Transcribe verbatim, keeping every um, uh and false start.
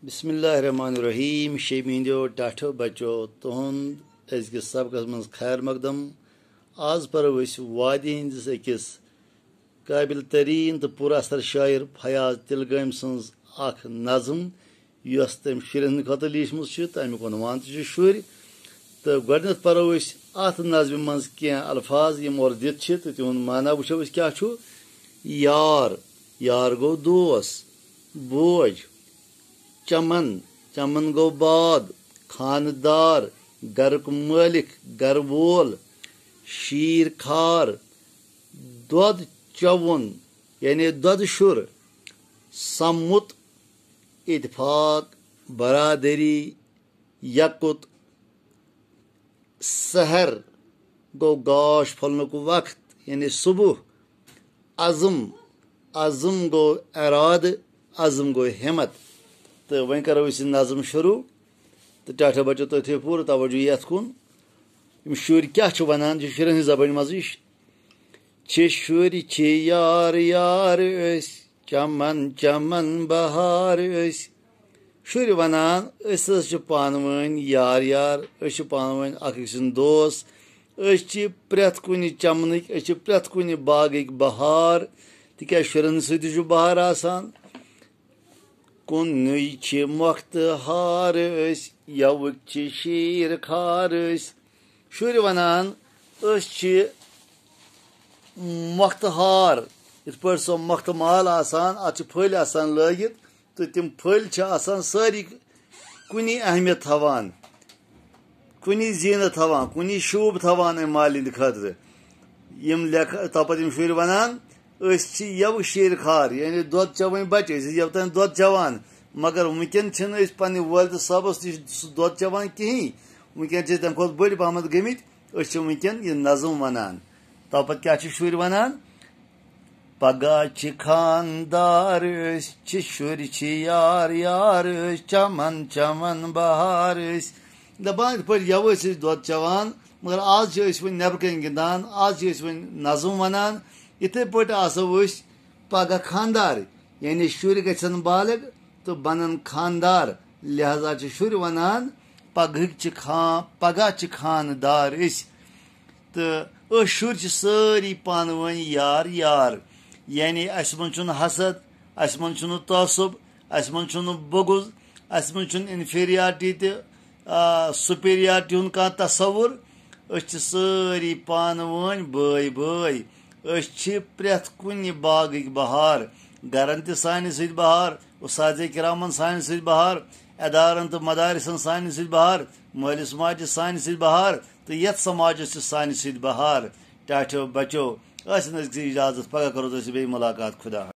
بسم اللہ الرحمن الرحیم۔ شیٚمہِ ہٕنٛدیو ٹاٹھو بچو، تُہُنٛد أزکِس سبقس منٛز خیر مقدم۔ آز پرو أسۍ وادی ہٕنٛدِس أکِس قٲبِل تریٖن تہٕ پُر اثر شٲعر فیاض تِلگٲمۍ سٕنٛز اکھ نظم، یۄس تٔمۍ شُرٮ۪ن ہٕنٛدِ خٲطرٕ لیٖچھمٕژ چھِ، تہٕ اَمیُک عنوان تہِ چھُ شُرۍ۔ تہٕ گۄڈٕنٮ۪تھ پرو أسۍ اَتھ نظمہِ منٛز کینٛہہ الفاظ، یِم اورٕ دِتھ چھِ، تہٕ تِہُنٛد معنی وٕچھو أسۍ کیٛاہ چھُ۔ یار، یار گوٚو دوس، بوج، چمن، چمن گوٚو باغ، خانہٕ دار، گرُک مٲلِک، گرٕ وول، شیٖر خار، دۄد چوُن، یعنی دۄدٕ شُر، سمُت، اتفاق، برادری، یقُت، سحر گوٚو گاش پھۄلنُک وقت، یعنی صبح۔ عزم، عزم گوٚو ارادٕ، عزم گوٚو ہمت۔ تہٕ وۄنۍ کرو أسۍ یہِ نظم شروع۔ تہٕ ٹاٹھا بچو، تُہۍ تھٲیِو پوٗرٕ توجہ یتھ کُن۔ یِم شُرۍ کیٛاہ چھِ ونان، یہِ چھِ شُرٮ۪ن ہٕنٛز زبٲنۍ منٛزٕے۔ چھِ شُرۍ چھِ یار یار أسۍ، چمن چمن بہار أسۍ۔ شُرۍ ونان، أسۍ حظ چھِ پانہٕ ؤنۍ یار یار، أسۍ چھِ پانہٕ ؤنۍ اکھ أکۍ سٕنٛدۍ دوس۔ أسۍ چھِ پرٛٮ۪تھ کُنہِ چمنٕکۍ، أسۍ چھِ پرٛٮ۪تھ کُنہِ باغٕکۍ بہار، تِکیٛازِ شُرٮ۪ن سۭتۍ تہِ چھُ بہار آسان۔ کُنُے چھِ مۄختہٕ ہار أسۍ، یَوٕکۍ چھِ شیٖر خار أسۍ۔ شُرۍ وَنان، أسۍ چھِ مۄختہٕ ہار، یِتھ پٲٹھۍ سۄ مۄختہٕ مال آسان، اَتھ چھِ پھٔلۍ آسان لٲگِتھ، تہٕ تِم پھٔلۍ چھِ آسان سٲری کُنی اہمیت تھاوان، کُنی زیٖنت تھاوان، کُنی شوٗب تھاوان اَمہِ مالہِ ہِنٛدِ خٲطرٕ۔ یِم لیکھ-، تَوپَتہٕ یِم شُرۍ وَنان، أسۍ چھِ یَوٕ شیٖر خار، یعنی دۄد چٮ۪وان بَچہِ، أسۍ ٲسۍ یَوٕ تام دۄد چٮ۪وان، مگر وٕنکٮ۪ن چھِنہٕ أسۍ پنٛنہِ والدٕ صٲبَس نِش سُہ دۄد چٮ۪وان کِہیٖنۍ۔ وٕنکٮ۪ن چھِ أسۍ تَمہِ کھۄتہٕ بٔڑۍ پَہمَتھ گٔمٕتۍ، أسۍ چھِ وٕنکٮ۪ن یہِ نظم وَنان۔ تَوپَتہٕ کیٛاہ چھِ شُرۍ وَنان؟ پگاہ چھِ خاندار أسۍ، چھِ شُرۍ چھِ یار یار أسۍ، چمن چمن بہار أسۍ۔ دَپان یِتھ پٲٹھۍ یَوٕ ٲسۍ أسۍ دۄد چٮ۪وان، مگر آز چھِ أسۍ وۄنۍ نٮ۪برٕ کَنۍ گِنٛدان، آز چھِ أسۍ وۄنۍ نظم وَنان۔ یِتھَے پٲٹھۍ آسو أسۍ پگاہ خاندار، یعنی شُرۍ گژھن بالغ تہٕ بَنَن خاندار، لہذا چھِ شُرۍ وَنان، پگہٕکۍ چھِ خان-، پگاہ چھِ خاندار أسۍ۔ تہٕ أسۍ شُرۍ چھِ سٲری پانہٕ ؤنۍ یار یار، یعنی اَسہِ منٛز چھُنہٕ حسد، اَسہِ منٛز چھُنہٕ تعصب، اَسہِ منٛز چھُنہٕ بغض، اَسہِ منٛز چھُنہٕ inferiority تہِ، آ، superiority ہُنٛد کانٛہہ تصور۔ أسۍ چھِ سٲری پانہٕ ؤنۍ بٲے بٲے۔ أسۍ چھِ پرٛٮ۪تھ کُنہِ باغٕکۍ بہار، گرن تہِ سانہِ سۭتۍ بہار، اساتذہ کرامن سانہِ سۭتۍ بہار، ادارن تہٕ مدارسن سانہِ سۭتۍ بہار، مٲلِس ماجہِ سانہِ سۭتۍ بہار، تہٕ یتھ سماجس تہِ سانہِ سۭتۍ بہار۔ ٹاٹھیو بچو، ٲسِن أزکہِ اجازت، پگاہ کرو تۄہہِ سۭتۍ بیٚیہِ ملاقات۔ خدا حافظ۔